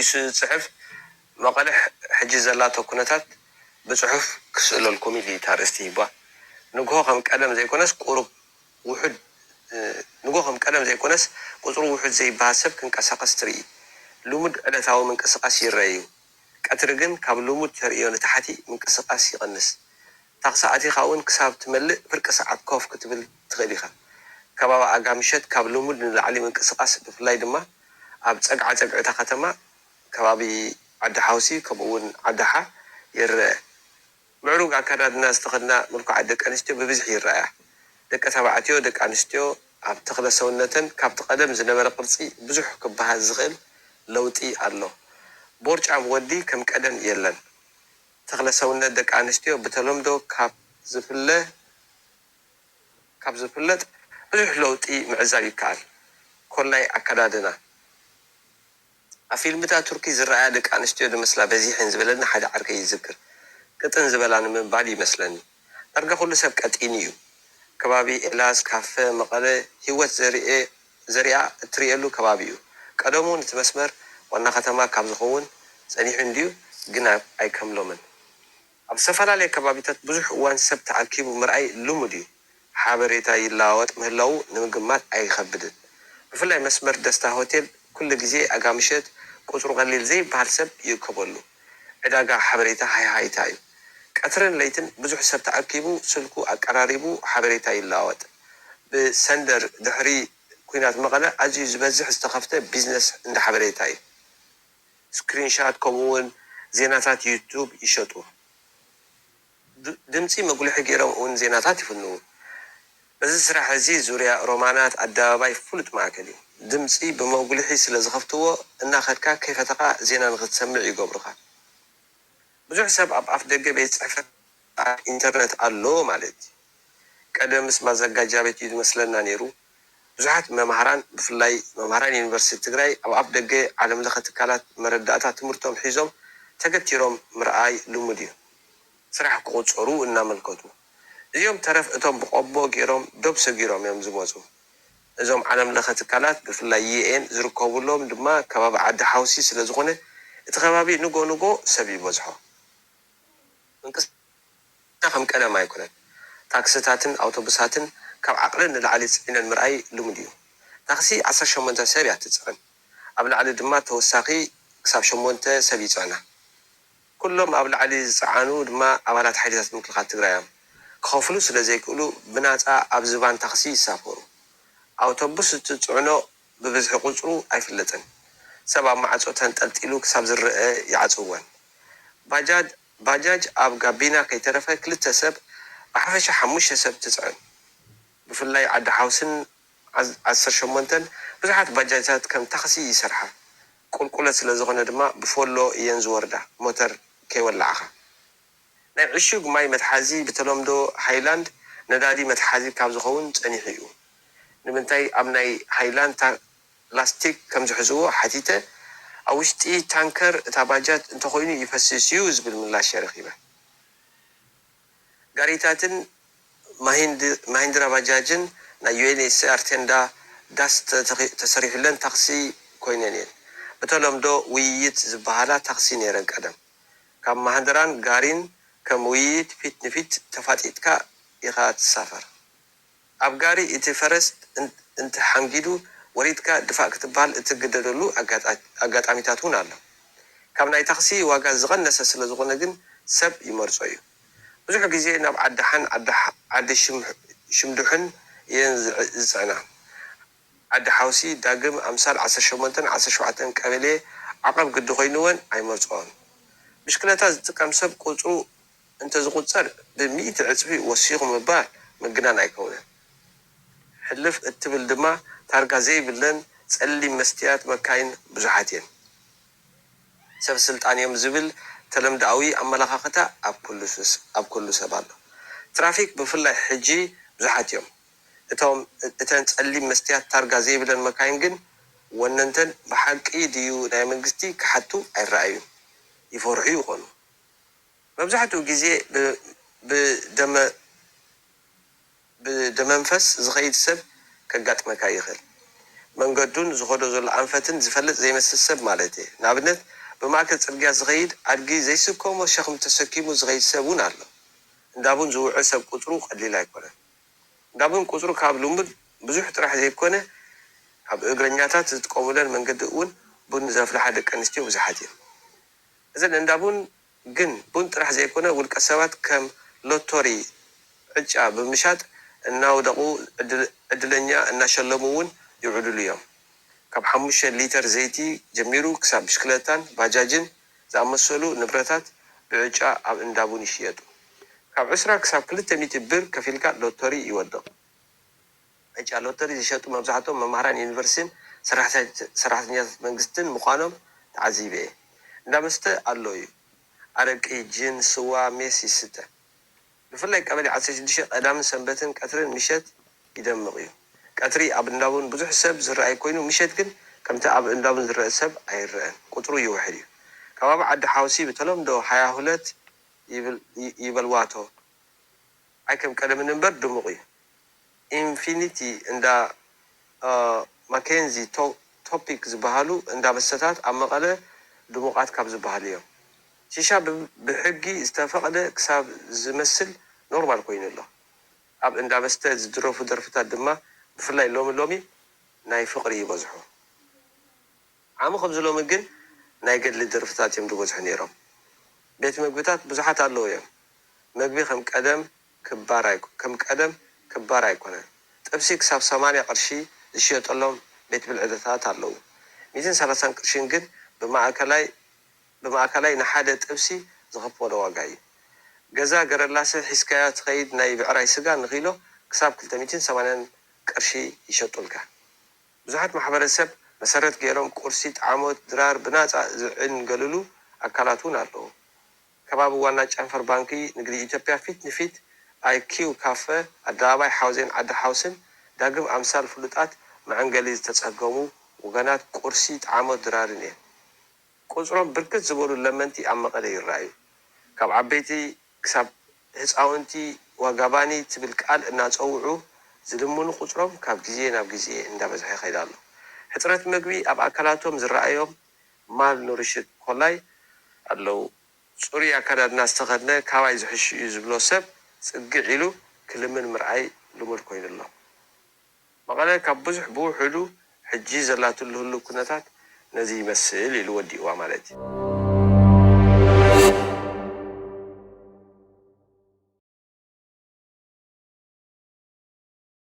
ኢሱ ዝጽሕፍ፣ መቐለ ሕጂ ዘላቶ ኩነታት ብጽሑፍ ክስእለልኩም ኢሉ እዩ እታ ኣርእስቲ ሂባ። ንግሆ ከም ቀደም ዘይኮነስ ቁሩብ ውሑድ፣ ንግሆ ከም ቀደም ዘይኮነስ ቁጽሩ ውሑድ ዘይበሃል ሰብ ክንቀሳቐስ ትርኢ። ልሙድ ዕለታዊ ምንቅስቓስ ይረአ እዩ። ቀትሪ ግን ካብ ልሙድ ተርእዮ ንታሕቲ ምንቅስቓስ ይቕንስ። ታኽሲ ኣቲኻ እውን ክሳብ ትመልእ ፍርቂ ሰዓት ኮፍ ክትብል ትኽእል ኢኻ። ከባቢ ኣጋ ምሸት ካብ ልሙድ ንላዕሊ ምንቅስቓስ፣ ብፍላይ ድማ ኣብ ጸግዓ ጸግዒ እታ ከተማ፣ ከባቢ ዓዲ ሓውሲ ከምኡ እውን ዓዲ ሓ ይረአ። ምዕሩግ ኣከዳድና ዝተኸድና ምልኩዓት ደቂ ኣንስትዮ ብብዝሒ ይረኣያ። ደቂ ተባዕትዮ፣ ደቂ ኣንስትዮ ኣብ ተኽለ ሰውነተን ካብቲ ቀደም ዝነበረ ቅርጺ ብዙሕ ክበሃል ዝኽእል ለውጢ ኣሎ። ቦርጫም ወዲ ከም ቀደም የለን። ተኽለ ሰውነት ደቂ ኣንስትዮ ብተለምዶ ካብ ዝፍለ ካብ ዝፍለጥ ብዙሕ ለውጢ ምዕዛብ ይከኣል። ኮላይ ኣከዳድና። ኣብ ፊልምታት ቱርኪ ዝረኣያ ደቂ ኣንስትዮ ዝመስላ በዚሐን ዝበለኒ ሓደ ዓርከይ ይዝክር። ቅጥን ዝበላ ንምባል ይመስለኒ። ዳርጋ ኩሉ ሰብ ቀጢን እዩ። ከባቢ ኤላዝ፣ ካፈ፣ መቐለ ህይወት ዘርኤ ዘሪኣ እትርእየሉ ከባቢ እዩ። ቀደሙ ነቲ መስመር ዋና ከተማ ካብ ዝኸውን ጸኒሑ እንድዩ፣ ግን ኣብ ኣይከምሎምን። ኣብ ዝተፈላለየ ከባቢታት ብዙሕ እዋን ሰብ ተኣኪቡ ምርኣይ ልሙድ እዩ። ሓበሬታ ይለዋወጥ ምህላዉ ንምግማት ኣይኸብድን። ብፍላይ መስመር ደስታ ሆቴል ኩሉ ግዜ ኣጋ ምሸት ቁጽሩ ቀሊል ዘይበሃል ሰብ ይእከበሉ። ዕዳጋ ሓበሬታ ሃይሃይታ እዩ። ቀትርን ለይትን ብዙሕ ሰብ ተኣኪቡ ስልኩ ኣቀራሪቡ ሓበሬታ ይለዋወጥ። ብሰንደር ድሕሪ ኲናት መቐለ ኣዝዩ ዝበዝሕ ዝተኸፍተ ቢዝነስ እንዳ ሓበሬታ እዩ። ስክሪንሻት ከምኡ እውን ዜናታት ዩቱብ ይሸጡ። ድ- ድምፂ መጉልሒ ገይሮም እውን ዜናታት ይፍንዉ። በዚ ስራሕ እዚ ዙርያ ሮማናት ኣደባባይ ፍሉጥ ማእከል እዩ። ድምፂ ብመጉልሒ ስለ ዝኸፍትዎ እናኸድካ ከይፈተኻ ዜና ንኽትሰምዕ ይገብሩኻ። ብዙሕ ሰብ ኣብ ኣፍ ደገ ቤት ፅሕፈት ኣብ ኢንተርነት ኣሎ ማለት እዩ። ቀደምስ ማዘጋጃ ቤት እዩ ዝመስለና ነይሩ። ብዙሓት መምሃራን ብፍላይ መምሃራን ዩኒቨርሲቲ ትግራይ ኣብ ኣፍ ደገ ዓለም ለኸ ትካላት መረዳእታ ትምህርቶም ሒዞም ተገቲሮም ምርኣይ ልሙድ እዩ። ስራሕ ክቑፀሩ እናመልከቱ እዚኦም ተረፍ እቶም ብቆቦ ገይሮም ዶብ ሰጊሮም እዮም ዝመፁ። እዞም ዓለም ለኸ ትካላት ብፍላይ ዩኤን ዝርከቡሎም ድማ ከባቢ ዓዲ ሓውሲ ስለ ዝኾነ እቲ ከባቢ ንጎ ንጎ ሰብ ይበዝሖ። ምንቅስቃስ ከም ቀደም ኣይኮነን። ታክስታትን ኣውቶቡሳትን ካብ ዓቕሊ ንላዕሊ ፅዒነን ምርኣይ ልሙድ እዩ። ታክሲ ዓሰርተ ሸሞንተ ሰብ እያ ትፅዕን። ኣብ ላዕሊ ድማ ተወሳኺ ክሳብ ሸሞንተ ሰብ ይፅዕና። ኩሎም ኣብ ላዕሊ ዝፀዓኑ ድማ ኣባላት ሓይልታት ምክልኻል ትግራይ እዮም። ክኸፍሉ ስለ ዘይክእሉ ብናፃ ኣብ ዝባን ታክሲ ይሳፈሩ። ኣውቶቡስ እትፅዕኖ ብብዝሒ ቁፅሩ ኣይፍለጥን። ሰብ ኣብ ማዕፆ ተንጠልጢሉ ክሳብ ዝረአ ይዓፅወን። ባጃድ ባጃጅ ኣብ ጋቢና ከይተረፈ ክልተ ሰብ፣ ብሓፈሻ ሓሙሽተ ሰብ ትፅዕን። ብፍላይ ዓዲ ሓውስን ዓሰርተ ሸሞንተን ብዙሓት ባጃጃት ከም ታኽሲ ይሰርሓ። ቁልቁለት ስለ ዝኾነ ድማ ብፎሎ እየን ዝወርዳ፣ ሞተር ከይወላዕኻ። ናይ ዕሹግ ማይ መትሓዚ፣ ብተለምዶ ሃይላንድ፣ ነዳዲ መትሓዚ ካብ ዝኸውን ጸኒሑ እዩ። ንምንታይ ኣብ ናይ ሃይላንድ ላስቲክ ከም ዝሕዝዎ ሓቲተ፣ ኣብ ውሽጢ ታንከር እታ ባጃጅ እንተኾይኑ ይፈስስ እዩ ዝብል ምላሽ እየ ረኺበ። ጋሪታትን ማሂንድራ ባጃጅን ናይ ዩኤንኤችሲኣር ቴንዳ ዳስ ተሰሪሑለን ታክሲ ኮይነን እየን። ብተለምዶ ውይይት ዝበሃላ ታክሲ ነይረን ቀደም። ካብ ማህንድራን ጋሪን ከም ውይይት ፊት ንፊት ተፋጢጥካ ኢኻ ትሳፈር። ኣብ ጋሪ እቲ ፈረስ እንተሓንጊዱ ወሪድካ ድፋእ ክትበሃል እትግደደሉ ኣጋጣሚታት እውን ኣሎ። ካብ ናይ ታክሲ ዋጋ ዝቐነሰ ስለ ዝኾነ ግን ሰብ ይመርጾ እዩ። ብዙሕ ግዜ ናብ ዓዲ ሓን ዓዲ ሽምዱሕን እየን ዝጽዕና። ዓዲ ሓውሲ፣ ዳግም ኣምሳል፣ ዓሰርተ ሸሞንተን ዓሰርተ ሸውዓተን ቀበሌ ዓቐብ ግዲ ኮይንወን ኣይመርጽኦን። ብሽክለታ ዝጥቀም ሰብ ቁጽሩ እንተዝቑጸር ብሚእቲ ዕጽፊ ወሲኹ ምባል ምግናን ኣይከውንን። ሕልፍ እትብል ድማ ታርጋ ዘይብለን ጸሊም መስትያት መካይን ብዙሓት እየን። ሰብ ስልጣን እዮም ዝብል ተለምዶኣዊ ኣመለኻኽታ ኣብ ኩሉ ሰብ ኣሎ። ትራፊክ ብፍላይ ሕጂ ብዙሓት እዮም። እቶም እተን ጸሊም መስትያት ታርጋ ዘይብለን መካይን ግን ወነንተን ብሓቂ ድዩ ናይ መንግስቲ ክሓቱ ኣይረኣዩን። ይፈርሑ ይኾኑ። መብዛሕትኡ ግዜ ብደመንፈስ ዝኸይድ ሰብ ከጋጥመካ ይኽእል። መንገዱን ዝኸዶ ዘሎ ኣንፈትን ዝፈልጥ ዘይመስል ሰብ ማለት እየ። ንኣብነት፣ ብማእከል ጽርግያ ዝኸይድ ኣድጊ ዘይስከሞ ሸኽሚ ተሰኪሙ ዝኸይድ ሰብ እውን ኣሎ። እንዳ ቡን ዝውዕል ሰብ ቁጽሩ ቀሊል ኣይኮነን። እንዳ ቡን ቁጽሩ ካብ ልሙድ ብዙሕ ጥራሕ ዘይኮነ፣ ኣብ እግረኛታት ዝጥቀሙለን መንገዲ እውን ቡን ዘፍልሓ ደቂ ኣንስትዮ ብዙሓት እየን። እዘን እንዳ ቡን ግን ቡን ጥራሕ ዘይኮነ፣ ውልቀ ሰባት ከም ሎቶሪ ዕጫ ብምሻጥ እናወደቑ ዕድል-፣ ዕድለኛ እናሸለሙ እውን ይውዕሉሉ እዮም። ካብ ሓሙሽተ ሊተር ዘይቲ ጀሚሩ ክሳብ ብሽክለታን ባጃጅን ዝኣመሰሉ ንብረታት ብዕጫ ኣብ እንዳ ቡን ይሽየጡ። ካብ ዕስራ ክሳብ ክልተ ሚእቲ ብር ከፊልካ ሎቶሪ ይወድቕ። ዕጫ ሎተሪ ዝሸጡ መብዛሕትኦም መማህራን ዩኒቨርሲቲን ሰራሕተ-፣ ሰራሕተኛታት መንግስትን ምዃኖም ተዓዚበ እየ። እንዳ መስተ ኣሎ እዩ። ኣረቂ፣ ጅን፣ ስዋ፣ ሜስ ይስተ። ብፍላይ ቀበሌ ዓሰርተ ሽዱሽተ ቀዳምን ሰንበትን ቀትርን ምሸት ይደምቕ እዩ። ቀትሪ ኣብ እንዳ ቡን ብዙሕ ሰብ ዝረኣይ ኮይኑ፣ ምሸት ግን ከምቲ ኣብ እንዳ ቡን ዝረአ ሰብ ኣይረኣን። ቁጽሩ ይውሕድ እዩ። ከባቢ ዓዲ ሓውሲ ብተለምዶ ሃያ ሁለት ይብል-፣ ይ-፣ ይበልዋቶ። ኣይ ከም ቀደምን እምበር ድሙቕ እዩ። ኢንፊኒቲ፣ እንዳ፣ እ፣ ማኬንዚ፣ ቶ-፣ ቶፒክ ዝበሃሉ እንዳ መስተታት ኣብ መቐለ ድሙቓት ካብ ዝበሃሉ እዮም። ሺሻ ብ-፣ ብሕጊ ዝተፈቕደ ክሳብ ዝመስል ኖርማል ኮይኑ ኣሎ። ኣብ እንዳ መስተ ዝድረፉ ደርፍታት ድማ ብፍላይ ሎሚ ሎሚ ናይ ፍቕሪ ይበዝሑ። ዓሚ ከምዚ ሎሚ ግን ናይ ገድሊ ደርፍታት እዮም ዝበዝሑ ነይሮም። ቤት ምግብታት ብዙሓት ኣለዉ እዮም። ምግቢ ከም ቀደም ክባር ኣይኮ-፣ ከም ቀደም ክባር ኣይኮነን። ጥብሲ ክሳብ ሰማንያ ቅርሺ ዝሽየጠሎም ቤት ብልዕታት ኣለዉ። ሚእትን ሰላሳን ቅርሽን ግን ብማእከላይ፣ ብማእከላይ ንሓደ ጥብሲ ዝኸፈሎ ዋጋ እዩ። ገዛ ገረላሰ ሒዝካዮ ትኸይድ ናይ ብዕራይ ስጋ ንኪሎ ክሳብ ክልተ ሚእትን ሰማንያን ቅርሺ ይሸጡልካ። ብዙሓት ማሕበረሰብ መሰረት ገይሮም ቁርሲ፣ ጣዕሞት፣ ድራር ብናጻ ዝዕንገልሉ ኣካላት እውን ኣለዉ። ከባቢ ዋና ጨንፈር ባንኪ ንግዲ ኢትዮጵያ ፊት ንፊት ኣይ ኪው ካፈ፣ ኣደባባይ ሓውዜን ዓዲ ሓውስን ዳግም ኣምሳል ፍሉጣት መዐንገሊ ዝተጸገሙ ወገናት ቁርሲ፣ ጣዕሞት፣ ድራርን እየን። ቁጽሮም ብርክት ዝበሉ ለመንቲ ኣብ መቐለ ይረኣዩ። ካብ ዓበይቲ ክሳብ ህጻውንቲ ዋጋ ባኒ ትብል ቃል እናጸውዑ ዝልምኑ ቁጽሮም ካብ ግዜ ናብ ግዜ እንዳበዝሐ ይኸይድ ኣሎ። ሕጽረት መግቢ ኣብ ኣካላቶም ዝረኣዮም ማል ኑሪሽድ ኮላይ ኣለዉ። ጽሩይ ኣከዳድና ዝተኸድነ ካባይ ዝሕሽ እዩ ዝብሎ ሰብ ጽግዕ ኢሉ ክልምን ምርኣይ ልሙድ ኮይኑ ኣሎ። መቐለ ካብ ብዙሕ ብውሑዱ ሕጂ ዘላትሉ ህሉው ኩነታት ነዚ ይመስል ኢሉ ወዲእዋ ማለት እዩ።